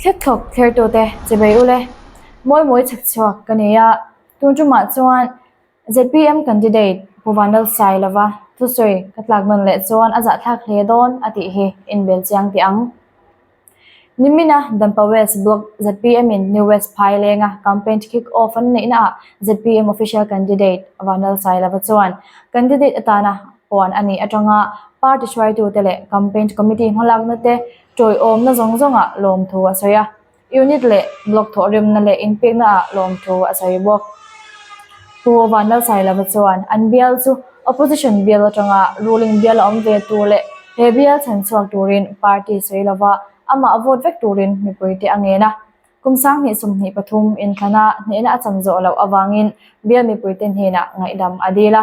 Thlek thlawk thlertute chibei ule, mawi mawi chhak chhuak ka nei a, tun tumah chuan zpm candidate Pu Vanlalsailova thusawi ka tlak nawn leh chuan a zahthlak hle dawn a tih hi inbel chiang teh ang. Nimina Dampa West Block zpm in New West Phailenga campaign kick off an neihna ah zpm official candidate Vanlalsailova chuan candidate atana puan a nih atanga party hruaitute leh campaign committee hmalakna te tawiawmna zawng zawngah lawmthu a sawi a, unit leh block thawhrimna leh inpekna ah lawmthu a sawi bawk. Pu Vanlalsailova chuan an bial chu opposition bial atanga ruling bial a awm ve tur leh he bial chhan chhuak turin party sawi lova amah vote vek turin mipuite a ngen a. Kum 2023 inthlana hnehna a chan zawh loh avangin bial mipuite hnenah ngaihdam a dil a,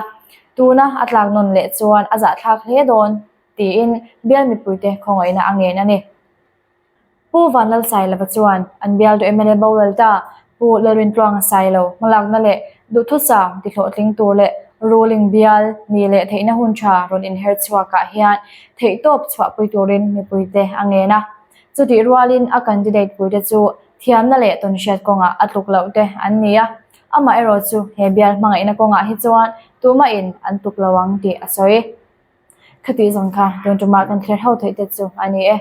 tuna a tlak nawn leh chuan a zahthlak hle dawn tiin bial mipuite khawngaihna a ngen a ni. Pu Vanlalsailova chuan an bialtu mla boral ta Pu Lalrintluanga Sailo hmalakna leh duhthusam tihlawhtling tur leh ruling bial ni leh theihna hun tha rawn inher chhuakah hian theihtawp chhuahpui turin mipuite a ngen a. Chutih rualin a candidate puite chu thiamna leh tawnhriat kawngah a tluk loh te an ni a, amaherawh chu he bial hmangaihna kawngah hi chuan tumahin an tluk lo ang tih a sawi. Khatih zawng kha tun tumah kan thlir ho theih te chu a ni e.